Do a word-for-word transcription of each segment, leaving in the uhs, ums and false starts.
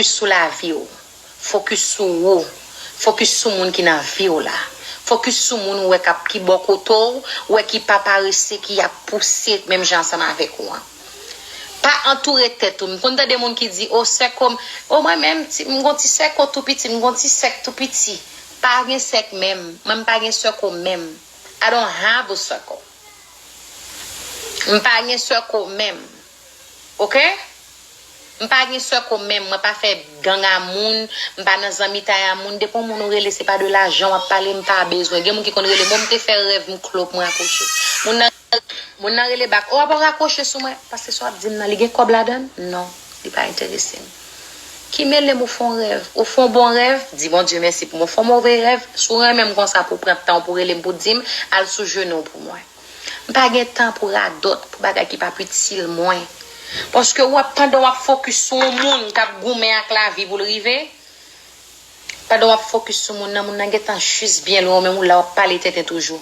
Fokis sou lavi w. Fokis sou ou. Fokis sou moun ki nan vi w la. Fokis sou moun ou wè k ap ki bò kote w, ou wè ki pa parese, ki ap pouse menm jan ansanm avèk ou an. Pa antoure tèt ou. M konn tande moun ki di, o sèko m, o mwen menm, ti- m gon ti sèko tou piti, m gon ti sèk tou piti. Pa gen sèk menm. Mwen m pa gen sèko menm. I don't have a circle. M pa gen sèko menm. Oke? M pa gen sèko menm. Mwen pa fè gang a moun. M pa nan zanmitay a moun. Depi yon moun ou rele, se pa de lajan w ap pale, m pa bezwen. Gen moun ki konn rele m, o m te fè rèv, m klop, mwen akwoche. Moun nan, moun nan rele bak, o w ap rakwoche sou mwen. Paske sa w ap di m nan, li gen kòb ladan l? Non, li pa enterese m. Ki mele m ou fè yon rèv? Ou fè yon bon rèv? Di Bondye mèsi pou mwen. Ou fè yon move rèv? Si w renmen m konsa pou w pran tan w pou w rele m pou w di m, al sou jenou w pou mwen. M pa gen tan pou radòt, pou bagay ki p ap itil mwen. Paske w ap, pandan w ap fokis sou yon moun k ap goumen ak lavi pou l rive, pandan w ap fokis sou moun nan, moun nan gentan jis byen lwen w, menm ou la w ap pale tenten toujou.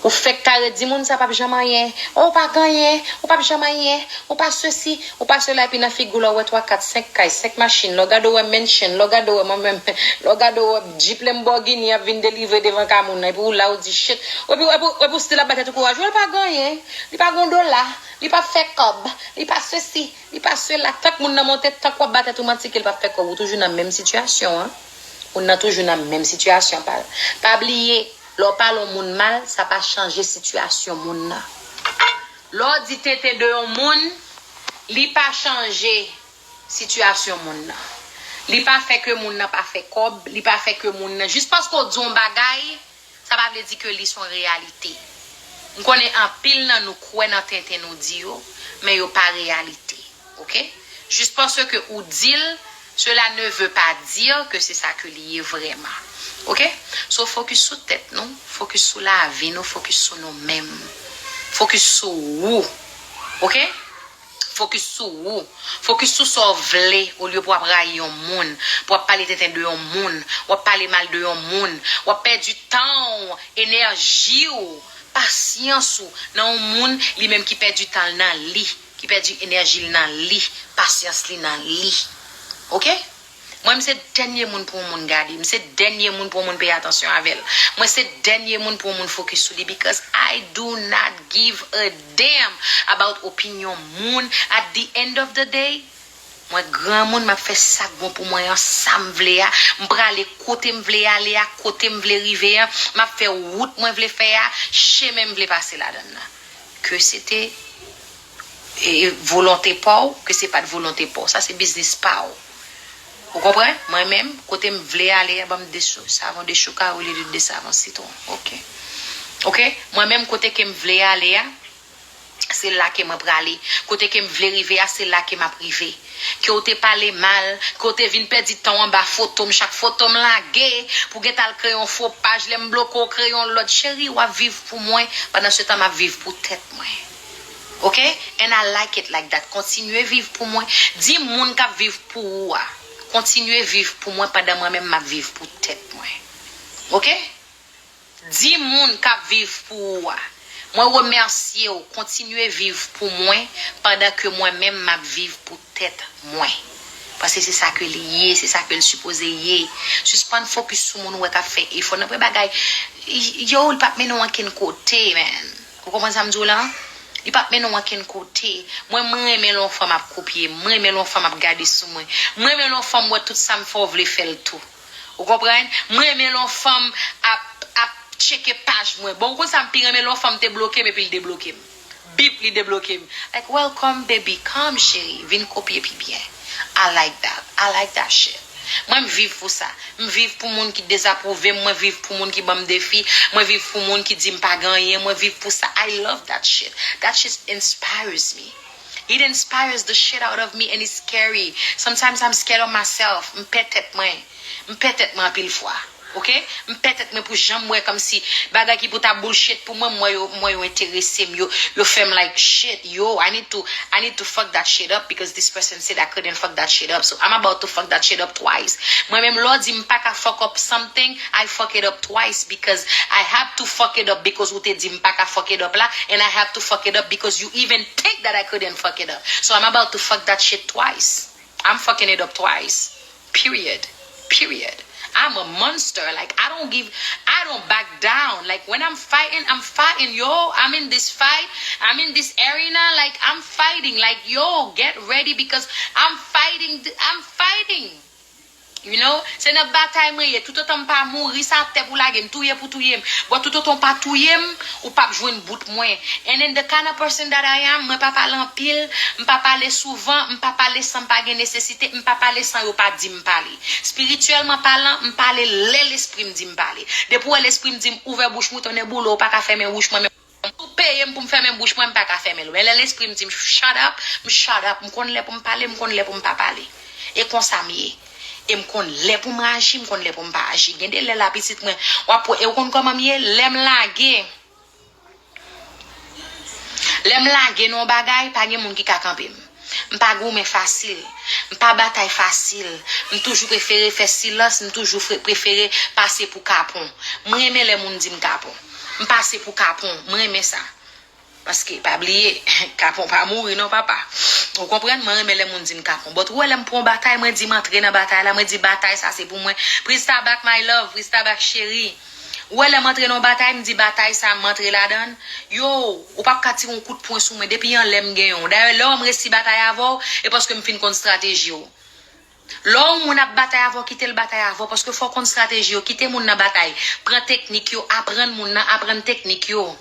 Ou fèk kare di moun sa p ap janm anyen. O, ou pa gen anyen, ou p ap janm anyen, ou pa sesi, ou pa sela, epi nan figi w la w wè twa, kat, senk kay, senk machin, lè w gade w wè mansion, lè w gade w wè mwen menm, lè w gade w wè Jeep Lamborghini ap vin delivre devan kay moun nan, epi w la w di shit. Epi, epi, epi w still ap ba tèt ou kouraj, wi, l pa gen anyen, li pa gen yon dola, li p ap fè kòb, li pa sesi, li pa sela. Tank moun nan monte, tank w ap ba tèt ou manti ke l p ap fè kòb, ou toujou nan menm sitiyasyon an. Moun nan toujou nan menm sitiyasyon pa l. Pa bliye, lè w pale yon moun mal, sa pa chanje sitiyasyon moun nan. Lè w di tenten de yon moun, li pa chanje sitiyasyon moun nan. Li pa fè ke moun nan pa fè kòb, li pa fè ke moun nan, jis paske w di yon bagay, sa pa vle di ke li se yon reyalite. M konnen anpil nan nou kwè nan tenten nou di yo, men yo pa reyalite. Oke? Jis paske ou di l, cela ne veut pas dire que c'est ça que li ye vrèman. Oke? So, fokis sou tèt nou, fokis sou lavi nou, fokis sou nou menm. Fokis sou ou. Oke? Fokis sou ou. Fokis sou sa w vle, olye pou w ap rayi yon moun, pou w ap pale tenten de yon moun, w ap pale mal de yon moun, w ap pèdi tan w, enèji w, pasyans ou nan yon moun, li menm ki pèdi tan l nan li, ki pèdi enèji l nan li, pasyans li nan li. Oke? Mwen, m se dènye moun pou yon moun gade. M se dènye moun pou yon moun peye atansyon avè l. Mwen se dènye moun pou yon moun fokis sou li, because I do not give a damn about opinyon moun. At the end of the day, mwen granmoun, m ap fè sa k bon pou mwen an, sa m vle a. M prale kote m vle ale a, kote m vle rive an. M ap fè wout mwen vle fè a, chemen m vle pase ladan l nan. Ke se te e, volonte pa w, ke se pa t volonte pa w. Sa se biznis pa w. Ou konprann? Mwen menm, kote m vle ale a, ban m de cho-, savon de chou kawou olye de de savon sitwon. Oke. Oke? Mwen menm, kote ke m vle ale a, se la ke mwen prale. Kote ke m vle rive a, se la ke m ap rive. Ke w te pale mal, ke w te vin pèdi tan w anba foto m, chak foto m lage, pou w gentan al kreye yon fo paj, lè m bloke w, kreye yon lòt. Cheri, w ap viv pou mwen, pandan se tan m ap viv pou tèt mwen. Oke? And I like it like that. Kontinye viv pou mwen. Di moun k ap viv pou ou a, kontinye viv pou mwen pandan mwen menm m ap viv pou tèt mwen. Oke? Di moun k ap viv pou ou a, mwen remèsye w, kontinye viv pou mwen pandan ke mwen menm m ap viv pou tèt mwen. Paske se sa ke li ye, se sa ke l sipoze ye. Sispann fokis sou moun ou wè k ap fè efò. Nan vre bagay, y- yo, li p ap mennen w ankenn kote, man. Ou konprann sa m di w la? Li p ap mennen w ankenn kote. Mwen, mwen renmen lè yon fanm ap kopye m. Mwen renmen lè yon fanm ap gade sou mwen. Mwen renmen lè yon fanm wè tout sa m fè w vle fè l tou. Ou konprann? Mwen renmen lè yon fanm ap, ap tcheke paj mwen. Bon, ou konn sa m pi renmen? Lè yon fanm te bloke m epi l debloke m. Bip, li debloke m. Like, welcome, baby. Come, cheri. Vin kopye pi byen. I like that. I like that shit. Mwen, m viv pou sa. M viv pou moun ki dezapwouve m. Mwen viv pou moun ki ban m defi. Mwen viv pou moun ki di m pa gen anyen. Mwen viv pou sa. I love that shit. That shit inspires me. It inspires the shit out of me and it's scary. Sometimes I'm scared of myself. M pè tèt mwen. M pè tèt mwen anpil fwa. Oke? M pè tèt mwen pou jan m wè kòmsi bagay ki pou ta bullshit pou mwen, m wè yo, m wè yo enterese m. Yo, yo fè m like, shit, yo, I need to, I need to fuck that shit up because this person said I couldn't fuck that shit up. So I'm about to fuck that shit up twice. Mwen menm, lè w di m pa ka fuck up something, I fuck it up twice because I have to fuck it up because ou te di m pa ka fuck it up la, and I have to fuck it up because you even think that I couldn't fuck it up. So I'm about to fuck that shit twice. I'm fucking it up twice. Period. Period. I'm a monster. Like, I don't give, I don't back down. Like, when I'm fighting, I'm fighting, yo. I'm in this fight. I'm in this arena. Like, I'm fighting. Like, yo, get ready because I'm fighting. I'm fighting. You know? Se nan batay mwen ye. Toutotan m pa mouri, sa tè pou lage m, touye pou touye m. Bon, toutotan w pa touye m, ou p ap jwenn bout mwen. And then the kind of person that I am, mwen pa pale anpil, m pa pale souvan, m pa pale san m pa gen nesesite, m pa pale san yo pa di m pale. Espirityèlman palan, m pale lè lespri m di m pale. Depi w wè lespri m di m ouvè bouch mouton e boule, ou pa ka fèmen bouch mwen, men ou peye m pou m fèmen bouch mwen, m pa ka fèmen l. Men lè lespri m di m shut up, m shut up, m konn lè pou m pale, m konn lè pou m pa pale. E konsa m ye. E m konn lè pou m aji, m konn lè pou m pa aji. Gen de lè la pitit mwen, w ap wè, e w konn kòman m ye, lè m lage. Lè m lage nan yon bagay, pa gen moun ki ka kanpe m. M pa goumen fasil. M pa batay fasil. M toujou prefere fè silans, m toujou fre- prefere pase pou kapon. M renmen lè moun di m kapon. M pase pou kapon. M renmen sa. Paske, pa bliye, kapon pa mouri non, papa. Ou konprann? Mwen renmen lè moun di m kapon. But ou wè lè m pran batay, mwen di m antre nan batay la, mwen di batay sa se pou mwen. Pristabak my love, Pristabak cheri. Ou wè lè m antre nan batay, m di batay sa, m antre ladan l. Yo, ou p ap ka tire yon kout pwen sou mwen, depi anlè m gen yon. Dayè, lè w m resi batay avè w, e paske m fin konn estrateji w. Lè yon moun ap batay avè w, kite l batay avè w, paske fò w konn estrateji yo, kite moun nan batay. Pran teknik yo, aprann moun nan, aprann teknik yo.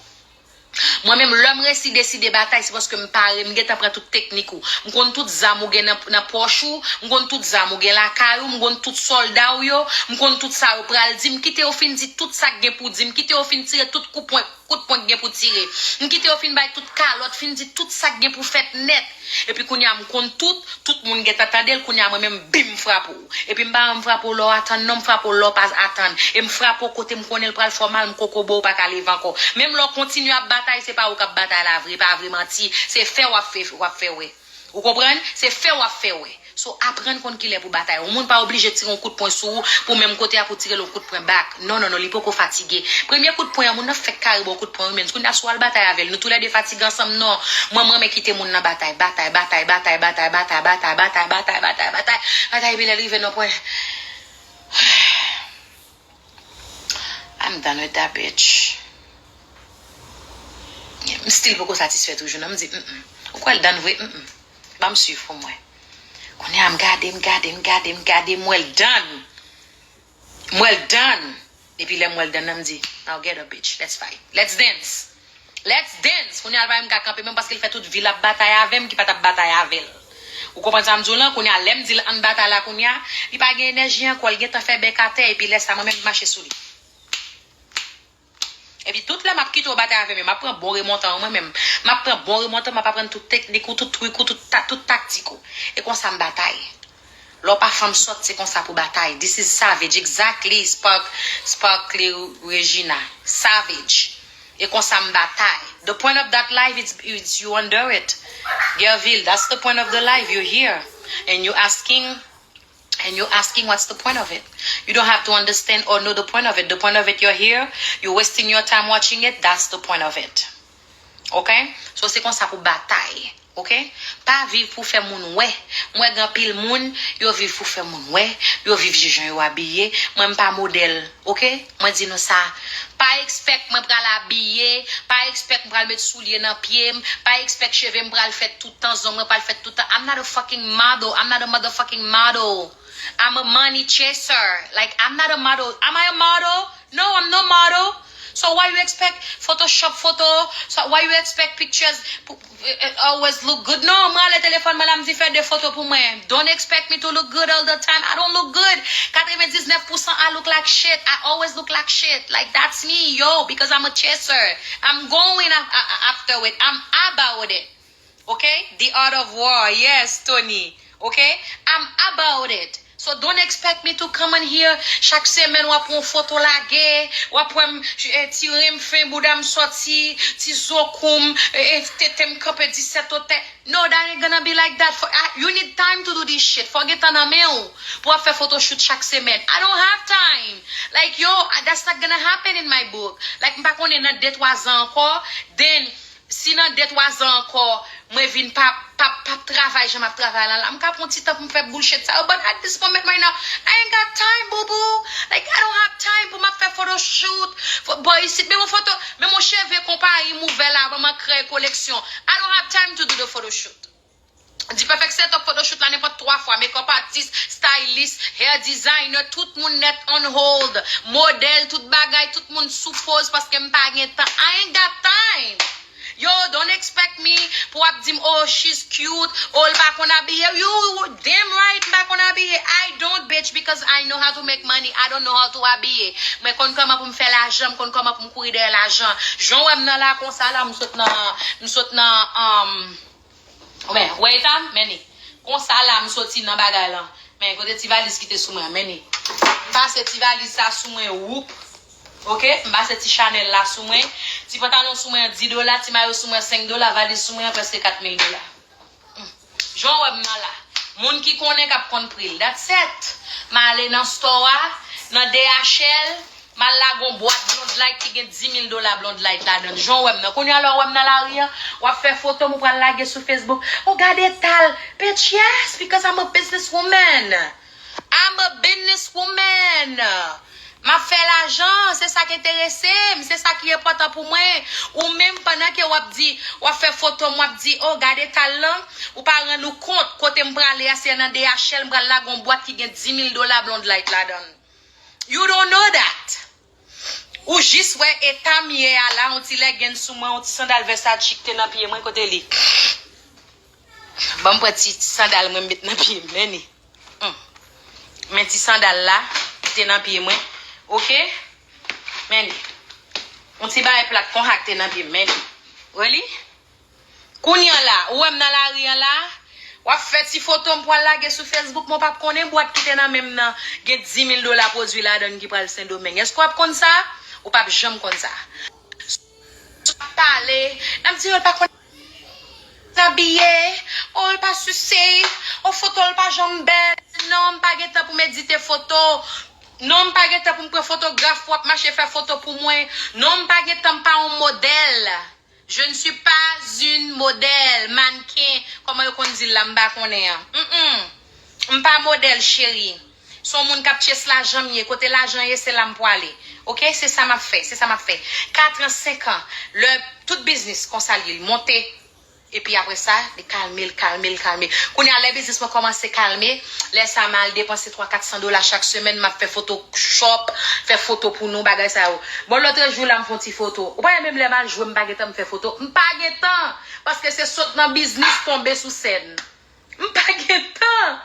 Mwen menm, lè m resi deside batay, se paske m pare, m gentan pran tout teknik ou. M konn tout zam ou gen nan, nan pòch ou, m konn tout zam ou gen lakay ou, m konn tout sòlda w yo, m konn tout sa yo pral di m. Kite yo fin di tout sa k gen pou di m, kite yo fin tire tout koupwen, kout pwen k gen pou tire. M kite yo fin bay tout kalòt, fin di tout sa k gen pou fèt nèt. Epi kounye a m konn tout, tout moun gentan tande l, kounye a mwen menm, bim, m frape w. Epi m pa janm frape w lè w atann, non, m frape w lè w pa atann. E m frape w kote m konnen l pral fè w mal, m kokobe w, ou pa ka leve ankò. Menm lè w kontinye ap batay, se pa ou k ap batay la vre, pa vre manti. Se fè w ap fè, w ap fè wè. Ou konprann? Se fè w ap fè wè. So, aprann konn kilè pou batay. Yon moun pa oblije tire yon kout pwen sou ou pou menm kote a pou tire l yon kout pwen back. Non, non, non, li poko fatige. Premye kout pwen an, moun nan fèk kare ba w kout pwen wi, men kounye a si w al batay avè l, nou toulède fatige ansanm, non. Mwen, mwen renmen kite moun nan batay, batay, batay, batay, batay, epi lè l rive nan pwen. I'm done with that bitch. M still poko satisfè toujou, non, m di, mm, mm. Ou kwè l done vre? Mm, mm. Ban m swiv pou mwen. Kounye a, m gade, m gade, m gade, m gade, m wè l done. M wè l done. Epi lè m wè l done nan, m di, now get up, bitch. Let's fight. Let's dance. Let's dance. Kounye a, l pa menm ka kanpe menm paske l fè tout vi l ap batay avè m ki pa t ap batay avè l. Ou konprann sa m di w lan? Kounye a, lè m di l ann batay la kounye a, li pa gen enèji ankò, l gentan fè bèk atè, epi lè sa, mwen menm, m mache sou li. Epi tout lè m ap kite w batay avè m, m ap pran bon remontan an mwen menm. M ap pran bon remontan, m ap aprann tout teknik ou, tout trik ou, tout, ta, tout taktik ou. E konsa m batay. Lè w pa fanm sòt, se konsa pou batay. This is savage, exactly, Spark, Sparkly Regina. Savage. E konsa m batay. The point of that life is, is you under it. Gerville, that's the point of the life. You're here. And you asking And you asking what's the point of it. You don't have to understand or know the point of it. The point of it, you're here, you're wasting your time watching it, that's the point of it. Ok? So, se konsa pou batay. Ok? Pa viv pou fè moun wè. Mwen gen anpil moun, yo viv pou fè moun wè. Yo viv jis jan yo abiye. Mwen, m pa modèl. Ok? Mwen di nou sa. Pa expect mwen pral abiye. Pa expect m pral met soulye nan pye m. Pa expect cheve m pral fèt tout tan, zong mwen pral fèt tout tan. I'm not a fucking model. I'm not a motherfucking model. I'm a money chaser. Like, I'm not a model. Am I a model? No, I'm no model. So why you expect Photoshop photo? So why you expect pictures p- eh, always look good? No, mwen ale telefòn mwen la, m di fè de foto pou mwen. Don't expect me to look good all the time. I don't look good. Katrevendiznèf pousan I look like shit. I always look like shit. Like, that's me, yo, because I'm a chaser. I'm going a- a- a- after it. I'm about it. Okay? The art of war. Yes, Tony. Okay? I'm about it. So don't expect me to come in here chak semèn w ap wè yon foto lage, w ap wè m, eh, ti ren m fen, bouda m sòti, ti zo kou m, eh, eh, tete m kanpe disèt otè. No, that ain't gonna be like that. For, I, you need time to do this shit. Fò gen tan nan men w pou w ap fè photoshoot chak semèn. I don't have time. Like, yo, I- that's not gonna happen in my book. Like, m pa konnen nan de twa zan ankò, then Si nan de twa zan ankò, mwen vin pa, pa, pa travay jan m ap travay la, la, m ka pran ti tan pou m fè bullshit sa yo. But at this moment right now, I ain't got time, boo boo. Like, I don't have time pou m ap fè photoshoot. Fo- Bò isit, men yon foto, men yon cheve konpayi m ouvè la, ban m kreye koleksyon. I don't have time to do the photoshoot. Di Perfect Setup photoshoot la nenpòt twa fwa. Makeup artist, stylist, hair designer, tout moun net on hold. Modèl, tout bagay, tout moun sou poz paske m pa gen tan. I ain't got time. Yo, don't expect me pou ap di m, oh, she's cute, oh, l pa konn abiye. You damn right, m pa konn abiye. I don't, bitch, because I know how to make money. I don't know how to abiye. Mwen konn kòman pou m fè lajan, m konn kòman pou m kouri dèyè lajan. Jan w wè m nan la konsa la, m sot nan, m sot nan, um, Ou men, wè eta m? Men li. Konsa la, m soti nan bagay lan. Men kote ti valiz ki te sou mwen an, men li. M pase ti valiz sa sou mwen, woup. Oke? M pase ti Chanel la sou mwen. Ti pantalon sou mwen an, di dola, ti mayo sou mwen an, senk dola, valiz sou mwen an, prèske kat mil dola. Hmm. Jan w wè m nan la. Moun ki konnen k ap konn pri l. That's it. M ale nan store a, nan D H L, m al lage yon bwat Blonde Light ki gen dis mil dola Blonde Light ladan l. Jan w wè m nan. Kounye a lè w wè m nan lari an, w ap fè foto m, ou pral lage sou Facebook. Oh, gade tal. Bitch, yes, because I'm a business woman. I'm a business woman. M ap fè lajan, se sa k enterese m, se sa ki enpòtan pou mwen. Ou menm, pandan ke w ap di, w ap fè foto m, w ap di, oh, gade tal lan, ou pa rann ou kont kote m prale a, se nan D H L, m pral lage yon bwat ki gen dis mil dola Blonde Light ladan l. You don't know that. Ou jis wè eta m ye a la, yon ti leggings sou mwen, yon ti sandal Versace ki te nan pye mwen, kote li? Ban m pran ti, ti sandal mwen met nan pye m, men li. Hmm. Men ti sandal la, ki te nan pye mwen. Oke? Men li. Yon ti bagay plat konsa ki te nan pye m, men li. Wè li? Kounye a la, ou wè m nan lari an la, w ap fè ti foto m pou al lage sou Facebook, men w p ap konnen bwat ki te nan men m nan gen dis mil dola pwodui ladan l ki pral Sendomeng. Èske w ap konn sa? Ou p ap janm konn sa. Ap pale, n ap di yo l pa konn abiye, oh, l pa sise, oh, foto l pa janm bèl. Non, m pa gen tan pou m edite foto. Non, m pa gen tan pou m pran fotograf pou ap mache fè foto pou mwen. Non, m pa gen tan, m pa yon modèl. Je ne suis pas une modèle, mannequin, kòman yo konn di l la, m pa konnen an. Mm-mm. M pa modèl, cheri. Se yon moun k ap chase lajan m ye. Kote lajan ye, se la m pwale. Oke? Se sa m ap fè. Se sa m ap fè. Kat an, senk an. Lè tout biznis konsa l ye, l monte. Epi apre sa, li kalme, l kalme, l kalme. Kounye a, lè biznis mwen kòmanse kalme, lè sa a, m al depanse twa, kat san dola chak semèn, m ap fè foto shop, fè foto pou nou, bagay sa yo. Bon, lòt jou la, m fè yon ti foto. Ou pa wè menm lè m al jwe, m pa gen tan m fè foto. M pa gen tan. Paske se sot nan biznis tonbe sou sèn. M pa gen tan.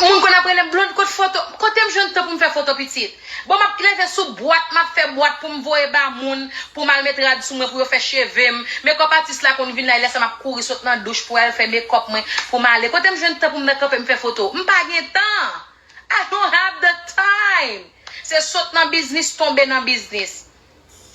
Moun konn ap rele m, Blonde, kot foto? Kote m jwenn tan pou m fè foto, pitit? Bon, m ap leve sou bwat, m ap fè bwat pou m voye ba moun, pou m al met rad sou mwen, pou yo fè cheve m. Makeup artist la konn vin la, e lè sa m ap kouri sot nan douch pou al fè makeup mwen, pou m ale. Kote m jwenn tan pou m nan kanpe m fè foto? M pa gen tan. I don't have the time. Se sot nan biznis, tonbe nan biznis.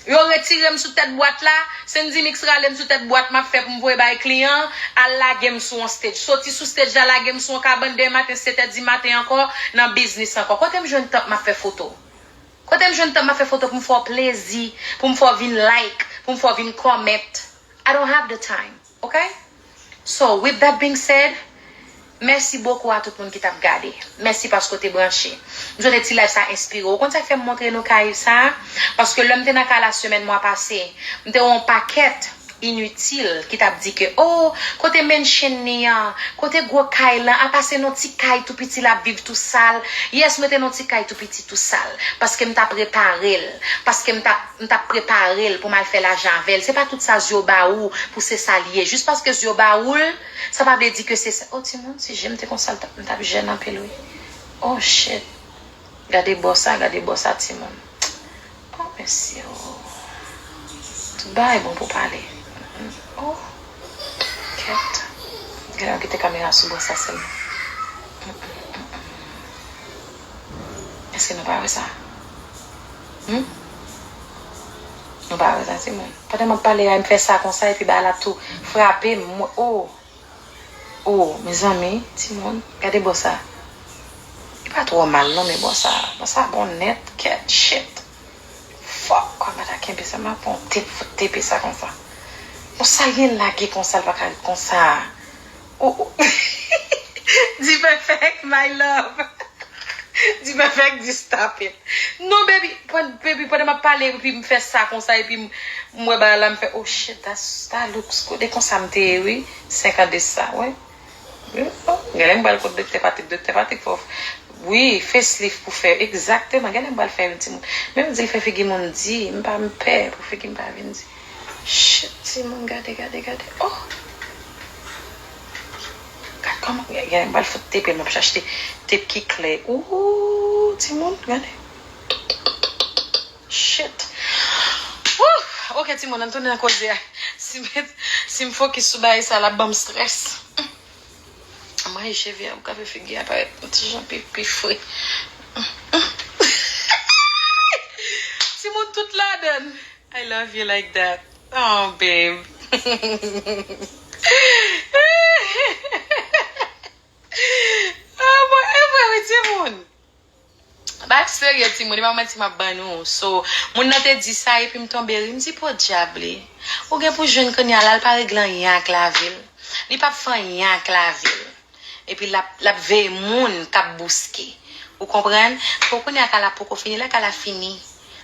Yo retire m sou tèt bwat la, Sendy Mix rale m sou tèt bwat m ap fè pou m voye bay kliyan, al lage m sou yon stage. Soti sou stage la, lage m sou yon kabann demen maten, sèt è di maten ankò, nan biznis ankò. Kote m jwenn tan pou m ap fè foto? Kote m jwenn tan pou m ap fè foto pou m fè w plezi, pou m fè w vin like, pou m fè w vin comment? I don't have the time. Ok? So, with that being said, mèsi bokou a tout moun ki t ap gade. Mèsi paske w te branche. M swete ti live sa enspire w. Ou konn sa k fè m montre nou kay sa? Paske lè m te nan kay la semèn mwa pase, m te wè yon pakèt initil ki t ap di ke, oh, kote mansion li an, kote gwo kay lan, apa se nan ti kay tou piti l ap viv tou sal. Yes, mwen te nan ti kay tou piti tou sal, paske m t ap repare l, paske m t ap, m t ap prepare l pou m al fè lajan avè l. Se pa tout sa Zye w ba ou pou se sa l ye. Jis paske Zye w ba ou l, sa pa vle di ke se sa. Oh, timoun, si je m te konsa, l t ap, m t ap jèn anpil, wi. Oh, shit. Gade bò sa, gade bò sa, timoun. Oh, mesye, oh. Tout bagay bon pou pale. Oh, kèt. Gade, kite kamera sou bò sa sèlman. Èske nou pa wè sa? Hmm? Nou pa wè sa, timoun? Pandan m ap pale a, m fè sa konsa, epi bagay la tou frape m. Mwen, oh! Oh, mezanmi, timoun, gade bò sa. Li pa twò mal non, men bò sa, bò sa bon nèt, kèt, shit. Fuck, kòman ta Kenbe sa, m ap pran yon tep, fout tepe sa konsa. Bon, sa l gen la ki konsa, l pa ka ret konsa. Oh, oh. Di perfect, my love. Di perfect, di stop it. Non, baby, pan- baby, pandan m ap pale, epi m fè sa konsa, epi m m wè bagay la, m fè, oh shit, that's, that looks good. E konsa m te ye, wi, senk an de sa, wi. Wi, oh, genlè m pral kot Doktè Patrick, Doktè Patrick fò, wi, facelift pou fè, egzakteman, genlè m pral fè yon timoun. Men m di l fè figi moun di, m pa, m pè pou figi m pa vin di. Shit, timoun, gade, gade, gade, oh. Gad kòman, genlè m pral fout tepe, m ap chache tep ki klè. Ooh, timoun, gade. Shit. Woo! Ok, timoun, ann tounen nan koze a. Si m, si m fokis sou bagay sa, l ap ban m strès. Mwen, cheve a, ou ka fè figi a parèt yon ti jan pi, pi fre. Timoun, tout ladann. I love you like that. Oh, babe. Oh, mwen, e vre, wi, timoun. Bagay serye, timoun, e pa manti m ap ban nou. So, moun nan te di sa, epi m tonbe ri. M di, podyab li. Ou gen pou jwenn kounye a la, l pa regle anyen ak lavi l. Li p ap fè anyen ak lavi l. Epi l ap, l ap veye moun k ap bouske. Ou konprann? Pou kounye a, kal la poko fini. Lè kal la fini,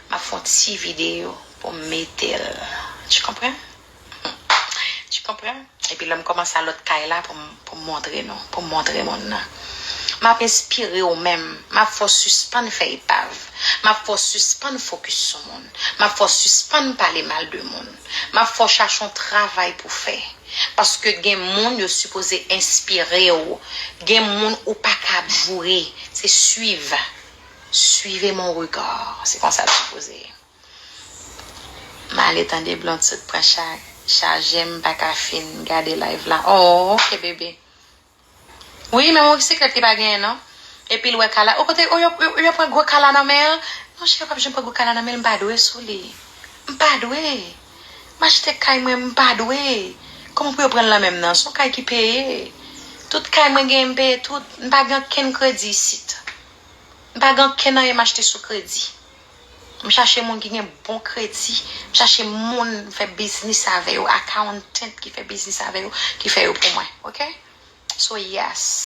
m ap fè yon ti videyo pou m mete l. Tu comprends? Tu comprends? Epi lè m kòmanse a lòt kay la pou m, pou m montre nou, pou m montre moun nan. M ap enspire w menm. M ap fè w sispann fè epav. M ap fè w sispann fokis sou moun. M ap fè w sispann pale mal de moun. M ap fè w chache yon travay pou fè. Paske gen moun yo sipoze enspire w. Gen moun ou pa ka boure. Se swiv. Suivez mon regard. Se konsa l sipoze ye. M ale tande Blonde sot pran cha, chaje m pa ka fin gade live la. Oh, ok, bebe. Wi, men motosiklèt li pa genyen, non. Epi l wè kal la. O kote, o, yo, yo, yo pran gwo kal la nan men l. Non, cheri, yo p ap janm pran gwo kal la nan men l, m pa dwe sou li. M pa dwe. M achte kay mwen, m pa dwe. Kòman pou yo pran l nan men m nan? Se yon kay ki peye. Tout kay mwen genyen, m peye tout. M pa gen okenn kredi isit. M pa gen okenn anyen m achte sou kredi. M chache moun ki gen bon kredi. M chache moun m fè biznis avè yo, accountant ki fè biznis avè yo, ki fè yo pou mwen. Ok? So, yes.